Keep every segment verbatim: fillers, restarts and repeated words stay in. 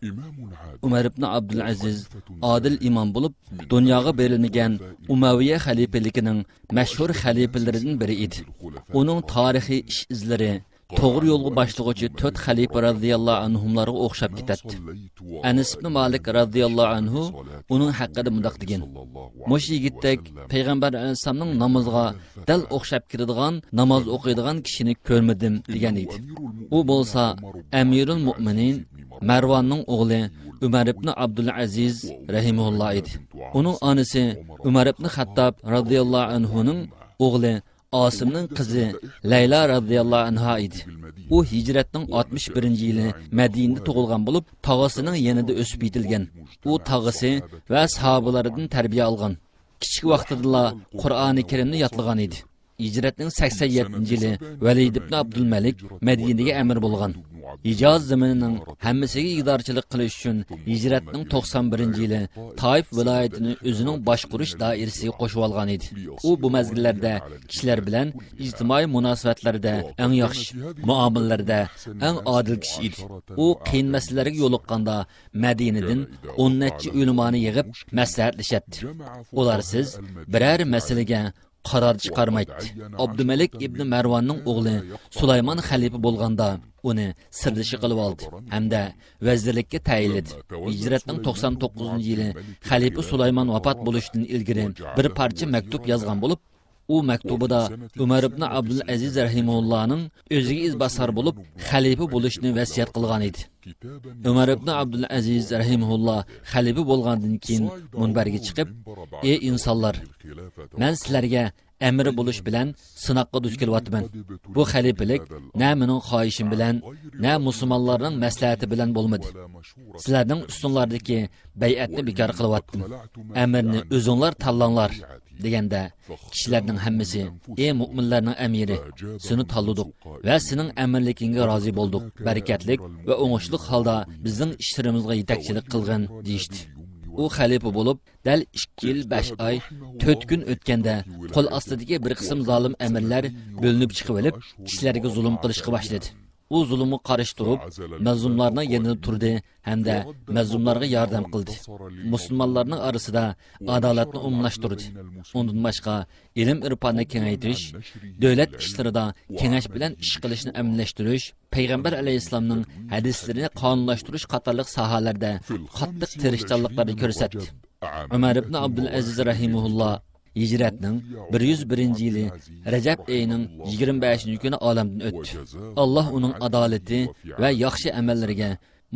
ئۆمەر ئىبن ئابدۇلئەزىز ئادىل ئىمام بولۇپ، دۇنياغا بېرىلمىگەن ئۇمەۋىيە خەلىپىلىكىنىڭ مەشھۇر خەلىپىلىرىدىن بىرى ئىدى. ئۇنىڭ تارىخىي ئىش ئىزلىرى توغرا يولغا باشلىغۇچى تۆت خەلىپە رازىياللاھۇ ئەنھۇملارغا ئوخشاپ كېتەتتى. ئەنەس ئىبن مالىك رازىياللاھۇ ئەنھۇ ئۇنىڭ ھەققىدە مۇنداق دېگەن: «مۇشۇ يىگىتتەك پەيغەمبەر ئەلەيھىسسالامنىڭ نامىزىغا دەل ئوخشاپ كېتىدىغان ناماز ئوقۇيدىغان كىشىنى كۆرمىدىم» دېگەن ئىدى. ئۇ بولسا ئەمىرۇل مۆمىنىن مەرۋاننىڭ ئوغلى ئۆمەر ئىبن ئابدۇلئەزىز رەھىمۇللا ئىدى. ئۇنىڭ ئانىسى ئۆمەر ئىبن خەتتاب رازىياللاھۇ ئەنھۇنىڭ ئوغلى ئاسىمنىڭ قىزى لەيلا رازىياللاھۇ ئەنھا ئىدى. ئۇ ھىجرەتنىڭ ئاتمىش بىرىنچى يىلى مەدىنىدە تۇغۇلغان بولۇپ، تاغىسىنىڭ يېنىدا ئۆسۈپ يېتىلگەن. ئۇ تاغىسى ۋە ساھابىلىرىدىن تەربىيە ئالغان. كىچىك ۋاقتىدىلا قۇرئانى كەرىمنى يادلىغان ئىدى. ھىجرەتنىڭ سەكسەن يەتتىنچى يىلى ۋەلىد ئىبن ئابدۇلمەلىك مەدىنىگە ئەمىر بولغان. ھىجاز زېمىنىنىڭ ھەممىسىگە ئىگىدارچىلىق قىلىش ئۈچۈن ھىجرەتنىڭ توقسان بىرىنچى يىلى تائىف ۋىلايىتىنى ئۆزىنىڭ باشقۇرۇش دائىرىسىگە قوشۇۋالغان ئىدى. ئۇ بۇ مەزگىللەردە كىشىلەر بىلەن ئىجتىمائىي مۇناسىۋەتلەردە ئەڭ ياخشى، مۇئامىلىلەردە ئەڭ ئادىل كىشى ئىدى. ئۇ قىيىن مەسىلىلەرگە يولۇققاندا مەدىنىدىن ئون نەچچە ئۆلىمانى يىغىپ مەسلىھەتلىشەتتى. ئۇلار سىز بىرەر مەسىلىگە قارار چىقارمايتتى. ئابدۇمەلىك ئىبنى مەرۋاننىڭ ئوغلى سۇلايمان خەلىپە بولغاندا، ئۇنى سىردىشى قىلىۋالدى ھەمدە ۋەزىرلىككە تەيىنلىدى. ھىجرەتنىڭ توقسان توققۇزىنچى يىلى خەلىپە سۇلايمان ۋاپات بولۇشتىن ئىلگىرى بىر پارچە مەكتۇپ يازغان بولۇپ، ئۇ مەكتۇبىدا ئۆمەر ئىبن ئابدۇلئەزىز رەھىمۇللانىڭ ئۆزىگە ئىزباسار بولۇپ، خەلىپە بولۇشنى ۋەسىيەت قىلغان ئىدى. ئۆمەر ئىبن ئابدۇلئەزىز رەھىمۇللا خەلىپە بولغاندىن كېيىن مۇنبەرگە چىقىپ، «ئەي ئىنسانلار، مەن سىلەرگە ئەمىر بولۇش بىلەن سىناققا دۇچ كېلىۋاتىمەن. بۇ خەلىپىلىك نە مېنىڭ خاھىشىم بىلەن، نە مۇسۇلمانلارنىڭ مەسلىھەتى بىلەن بولمىدى. سىلەرنىڭ ئۈستۈڭلاردىكى بەيئەتنى بىكار قىلىۋەتتىم. ئەمىرنى ئۆزۈڭلار تاللاڭلار» دېگەندە، كىشىلەرنىڭ ھەممىسى: «ئەي مۆمىنلەرنىڭ ئەمىرى، سېنى تاللىدۇق ۋە سېنىڭ ئەمىرلىكىڭگە رازى بولدۇق. بەرىكەتلىك ۋە ئوڭۇشلۇق ھالدا بىزنىڭ ئىشلىرىمىزغا يېتەكچىلىك قىلغىن» دېيىشتى. ئۇ خەلىپە بولۇپ، دەل ئىككى يىل بەش ئاي، تۆت كۈن ئۆتكەندە، قول ئاستىدىكى بىر قىسىم زالىم ئەمىرلەر بۆلۈنۈپ چىقىۋېلىپ، كىشىلەرگە زۇلۇم قىلىشقا باشلىدى. ئۇ زۇلۇمغا قارشى تۇرۇپ، مەزلۇملارنىڭ يېنىدا تۇردى ھەمدە مەزلۇملارغا ياردەم قىلدى. مۇسۇلمانلارنىڭ ئارىسىدا ئادالەتنى ئومۇملاشتۇردى. ئۇندىن باشقا، ئىلىم-ئىرپاننى كېڭەيتىش، دۆلەت ئىشلىرىدا كېڭەش بىلەن ئىش قىلىشنى ئەمەلىيلەشتۈرۈش، پەيغەمبەر ئەلەيھىسسالامنىڭ ھەدىسلىرىنى قانۇنلاشتۇرۇش قاتارلىق ساھەلەردە قاتتىق تىرىشچانلىقلارنى كۆرسەتتى. ئۆمەر ئىبن ئابدۇلئەزىز رەھىمۇللا ھىجرەتنىڭ بىر يۈز بىرىنچى يىلى رەجەب ئېيىنىڭ يىگىرمە بەشىنچى كۈنى ئالەمدىن ئۆتتى. ئاللاھ ئۇنىڭ ئادالىتى ۋە ياخشى ئەمەللىرىگە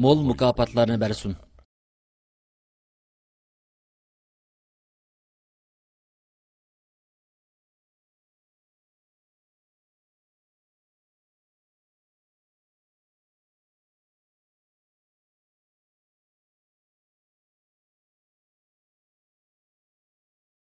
مول مۇكاپاتلارنى بەرسۇن.